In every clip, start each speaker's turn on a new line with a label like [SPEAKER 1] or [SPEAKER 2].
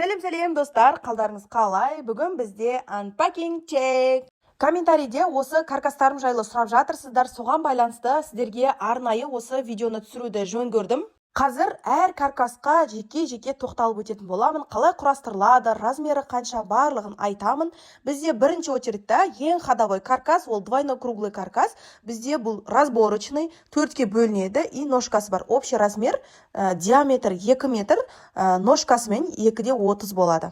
[SPEAKER 1] Сәлем, сәлем, достар! Қалдарыңыз қалай? Бүгін бізде unpacking check. Комментарийде осы каркастарым жайлы сұрап жатырсыздар. Соған байланысты сіздерге арнайы осы видеоны түсіруді жөн көрдім. Қазір әр каркасқа жеке жеке тоқталып өтетін боламын. Қалай құрастырылады, размері қанша, барлығын айтамын. Бізде бірінші очередьта ең ходовой каркас, ол двойной круглый каркас. Бізде бұл разборочный, төртке бөлінеді и ножкасы бар. Общий размер диаметр 2 метр, ножкасымен 2,30 болады.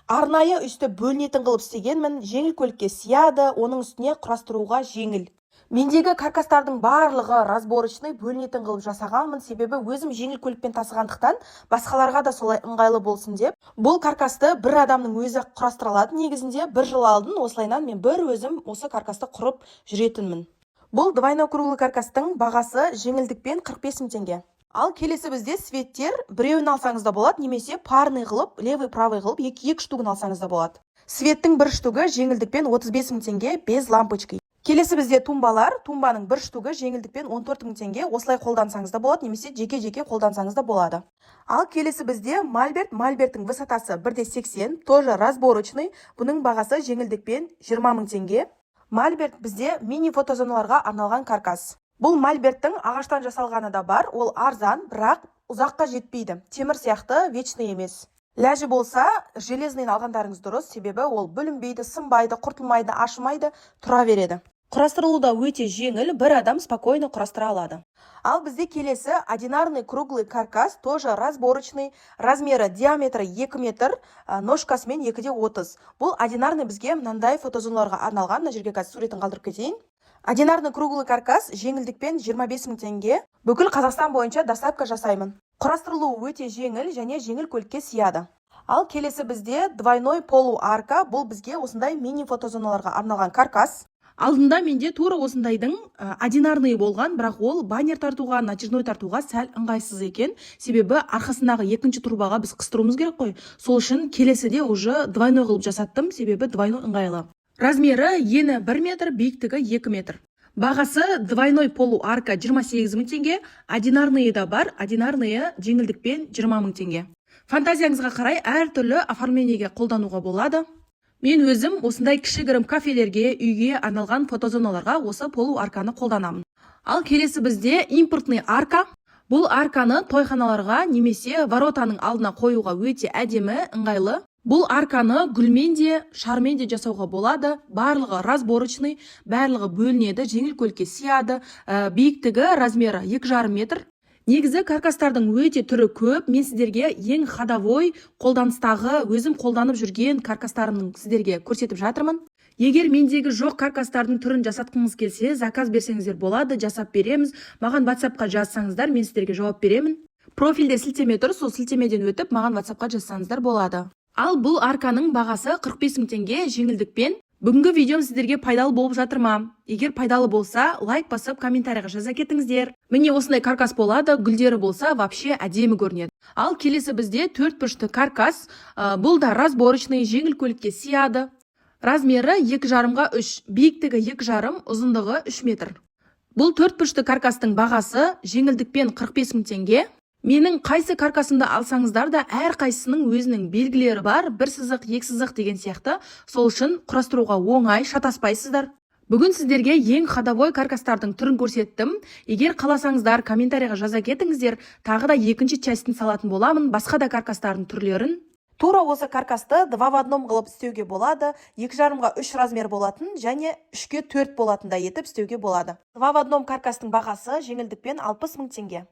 [SPEAKER 1] Арнайы үсті бөлінетін қылып істегенмін. Жеңіл көлікке сияды, оның үстіне құрастыруға жеңіл. Мендегі каркастардың барлығы разборочный, бөлінетін қылып жасағанмын, себебі өзім жеңіл көлікпен тасығандықтан, басқаларға да солай ыңғайлы болсын деп. Бұл каркасты бір адамның өзі құрастыра алады негізінде. Бір жыл алдын осылайынан мен бір өзім осы каркасты құрып жүретінмін. Бұл двойной круглый каркастың бағасы жеңілдікпен 45 мың теңге. Ал келесі бізде светтер. Біреуін алсаңыз да болады немесе парный қылып, левый, правый қылып, екі екі штугін алсаңыз да болады. Светтің бір штугі жеңілдікпен 35 мың теңге, без лампочки. Келесі бізде тумбалар. Тумбаның бір штугі жеңілдікпен 14 мың теңге. Осылай қолдансаңыз да болады немесе жеке жеке қолдансаңыз да болады. Ал келесі бізде мольберт. Мольберттің высотасы 1,80, тоже разборочный. Бұның бағасы жеңілдікпен 20 мың теңге. Мольберт бізде мини фотозоналарға арналған каркас. Бұл мольберттің ағаштан жасалғаны да бар, ол арзан, бірақ ұзаққа жетпейді, темір сияқты вечный емес. Ләжі болса, железныйын алғандарыңыз дұрыс, себебі ол бүлінбейді, сынбайды, құртылмайды, ашымайды, тұра береді. Құрастырылу да өте жеңіл, бір адам спокойно құрастыра алады. Ал бізде келесі одинарный круглый каркас, тоже разборочный. Размері, диаметрі 2 метр, ножкасымен 2,30. Бұл одинарный бізге мынандай фотозоналарға арналған. Мына жерге қазір суретін қалдырып кетейін. Одинарный круглый каркас жеңілдікпен 25 мың теңге. Бүкіл Қазақстан бойынша доставка жасаймын. Құрастырылуы өте жеңіл және жеңіл көлікке сияды. Ал келесі бізде двойной полуарка. Бұл бізге осындай мини фотозоналарға арналған каркас. Алдында менде тура осындайдың одинарный болған, бірақ ол баннер тартуға, натяжной тартуға сәл ыңғайсыз екен, себебі арқасындағы екінші трубаға біз қыстыруымыз керек қой. Сол үшін келесіде уже двойной қылып жасаттым, себебі двойной ыңғайлы. Размері: ені 1 метр, биіктігі 2 метр. Бағасы двойной полуарка 28 мың теңге. Одинарныйы да бар, одинарныйы жеңілдікпен 20 мың теңге. Фантазияңызға қарай әртүрлі оформлениеге қолдануға болады. Мен өзім осындай кішігірім кафелерге, үйге арналған фотозоналарға осы полуарканы қолданамын. Ал келесі бізде импортный арка. Бұл арканы тойханаларға немесе воротаның алдына қоюға өте әдемі, ыңғайлы. Бұл арканы гүлмен де, шармен де жасауға болады. Барлығы разборочный, барлығы бөлінеді, жеңіл көлікке сияды. Биіктігі, размері 2,5 метр. Негізі каркастардың өте түрі көп. Мен сіздерге ең ходовой, қолданыстағы, өзім қолданып жүрген каркастарымның сіздерге көрсетіп жатырмын. Егер мендегі жоқ каркастардың түрін жасатқыңыз келсе, заказ берсеңіздер болады, жасап береміз. Маған WhatsAppқа жазсаңыздар, мен сіздерге жауап беремін. Профильде сілтеме тұр, сол сілтемеден өтіп, маған WhatsAppқа жазсаңыздар болады. Ал бұл арканың бағасы 45 мың теңге жеңілдікпен. Бүгінгі видеом сіздерге пайдалы болып жатыр ма? Егер пайдалы болса, лайк басып, комментарийға жаза кетіңіздер. Міне, осындай каркас болады. Гүлдері болса, вообще әдемі көрінеді. Ал келесі бізде төрт бұрышты каркас. Бұл да разборочный, жеңіл көлікке сияды. Размері 2,5-ға 3, биіктігі 2,5, ұзындығы 3 метр. Бұл төрт бұрышты каркастың бағасы жеңілдікпен 45 мың теңге. Менің қайсы каркасымды алсаңыздар да, әрқайсысының өзінің белгілері бар: бір сызық, екі сызық деген сияқты. Сол үшін құрастыруға оңай, шатаспайсыздар. Бүгін сіздерге ең ходовой каркастардың түрін көрсеттім. Егер қаласаңыздар, комментарийға жаза кетіңіздер, тағы да екінші частін салатын боламын, басқа да каркастардың түрлерін. Тура осы каркасты два в одном қылып істеуге болады. 2,5-ға 3 размер болатын және 3-ке 4 болатындай етіп істеуге болады. Два в одном каркастың бағасы жеңілдікпен 60 мың теңге.